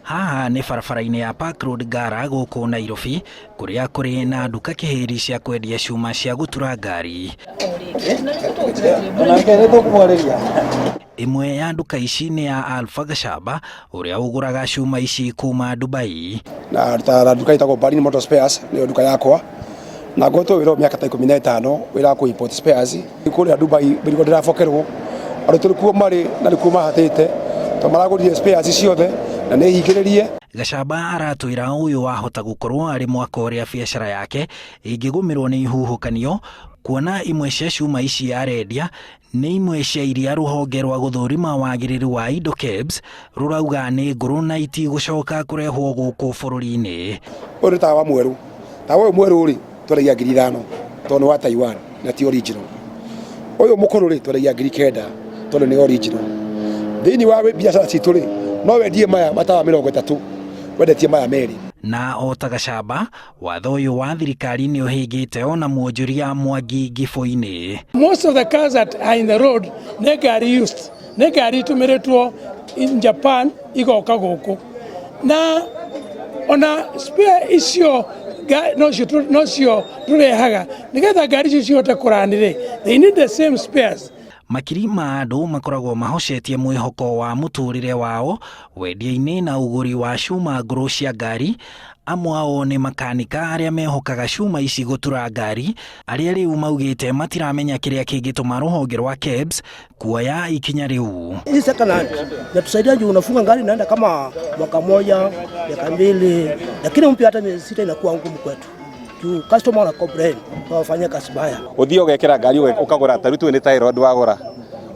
Haha nĩ barabara-inĩ ya Park Road Ngara gũkũ Nairobi, kũrĩa kũrĩ na nduka kĩhĩri cia kwendia cuma cia gũtura ngari. Ĩmwe ya nduka ici nĩ ya Alpha Gachaba ũrĩa ũgũraga cuma ici kuma Dubai. Na ndutaga nduka ĩtagwo Berlin Motor Spares, nĩyo nduka yakwa, na ngoretwo wĩra ũyũ mĩaka ta 15, wĩra wa kũ import spares. Kũrĩa Dubai mĩrigo ndĩrabokerwo, andũ tũrĩ kuo marĩ na nĩkuo mahatĩte, tondũ maragũrire spares ciothe na nĩ hingĩrĩrie. Gachaba aratwĩra ũyũ wahota gũkorwo arĩ mwaka ũrĩa biacara yake ĩngĩgũmĩrwo nĩ ihuhũkanio, kuona imwe cia cuma ici arendia nĩ imwe cia iria rũhonge rwa gũthũrima wagĩrĩru wa indo KEBS rũrauga nĩ ngũrũ na itigũcoka kũrehwo gũkũ bũrũri-inĩ. Ũyũ nĩ tawa mwerũ, tawa ũyũ mwerũ rĩ, twendagia 5000 tondũ nĩ wa Taiwan na ti original. Ũyũ mũkũrũ rĩ, twendagia 9000 tondũ nĩ original. Thĩinĩ wa biacara citũ rĩ, no wendie maya matawa 30 wendetie maya merĩ. Na o ta Gachaba, watho ũyũ wa thirikari nĩ ũhĩngĩte ona mwonjoria Mwangi Ngibũ-inĩ. Most of the cars that are in the road nĩ ngari used, nĩ ngari itũmĩrĩtwo in Japan igoka gũkũ, na ona spare icio nocio tũrehaga nĩgetha ngari icio cihote kũrani rĩ, they need the same spares. Makiri ma andũ makoragwo mahocetie mwĩhoko wa mũtũrĩre wao wendia-inĩ na ũgũri wa cuma ngũrũ cia ngari. Amwe ao nĩ makanika arĩa mehokaga cuma ici gũtura ngari, arĩa rĩu maugĩte matiramenya kĩrĩa kĩngĩtũma rũhonge rwa KEBS kuoya ikinya rĩu. Hii second hand inatusaidia juu unafunga ngari inaenda kama mwaka moja, miaka 2, lakini mpya hata miezi 6 inakuwa ngumu kwetu juu customer wana complain wafanya kazi mbaya. Ũthiĩ ũgekĩra ngari, ũkagũra, ta rĩu tuge nĩ tie rod wagũra,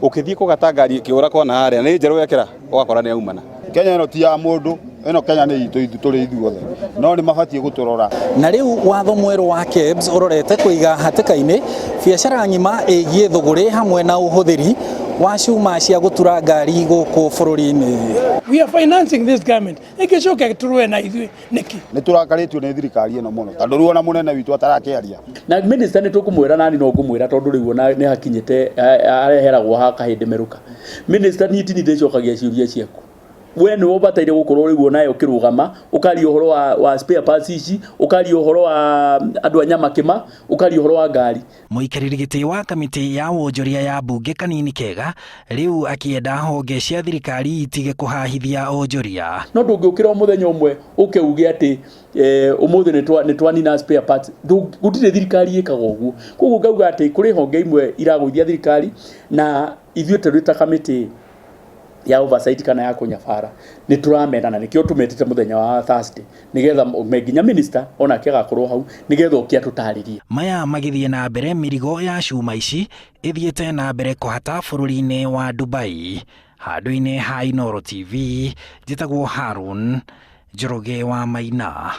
ũkĩthiĩ kũgata ngari ĩkĩũra kona harĩa nĩ njerũ wekĩra, ũgakora nĩ yaumana. Kenya ĩno ti ya mũndũ, ĩno Kenya nĩ itũ, ithu tũrĩ ithuothe, no nĩ mabatiĩ gũtũrora. Na rĩu watho mwerũ wa KEBS ũrorete kũiga hatĩka-inĩ biacara ng'ima ĩgiĩ thũgũrĩ hamwe na ũhũthĩri wa cuma cia gũtura ngari gũkũ bũrũri-inĩ. We are financing this government, ĩngĩcoka tũrũe na ithuĩ nĩkĩ? Nĩ tũrakarĩtio nĩ thirikari ĩno mũno, tondũ rĩu ona mũnene witũ atarakĩaria. Na minister nĩ tũkũmwĩra, nani no ngũmwĩra, tondũ rĩu ona nĩ hakinyĩte areheragwo ha kahĩndĩ merũka. Minister, niĩ tini ndĩcokagia ciũria ciaku, we nĩwe ũbataire gũkorwo rĩu onawe ũkĩrũgama ũkaria ũhoro wa spare parts ici, ũkaria ũhoro wa andũ a Nyamakĩma, ũkaria ũhoro wa ngari. Mũikarĩri gĩtĩ wa kamĩtĩ ya wonjoria ya mbunge Kanini Kega rĩu akĩenda honge cia thirikari itige kũhahithia onjoria. No ndũngĩũkĩra o mũthenya ũmwe ũke uge atĩ ũmũthĩ nĩ twanina spare parts. Gũtirĩ thirikari ĩkaga ũguo. Koguo ngauga atĩ kũrĩ honge imwe iragũithia thirikari, na ithuĩ tũrĩ ta kamĩtĩ ya oversight kana ya kũnyabara nĩ tũramena, na nĩkĩo tũmetĩte mũthenya wa Thursday nĩgetha nginya minister onake agakorwo hau nĩgetha oke atũtarĩrie. Maya magĩthiĩ na mbere, mĩrigo ya cuma ici ĩthiĩte na mbere kũhata bũrũri-inĩ wa Dubai. Handũ-inĩ ha Inooro TV, njĩtagwo Harun Njoroge wa Maina.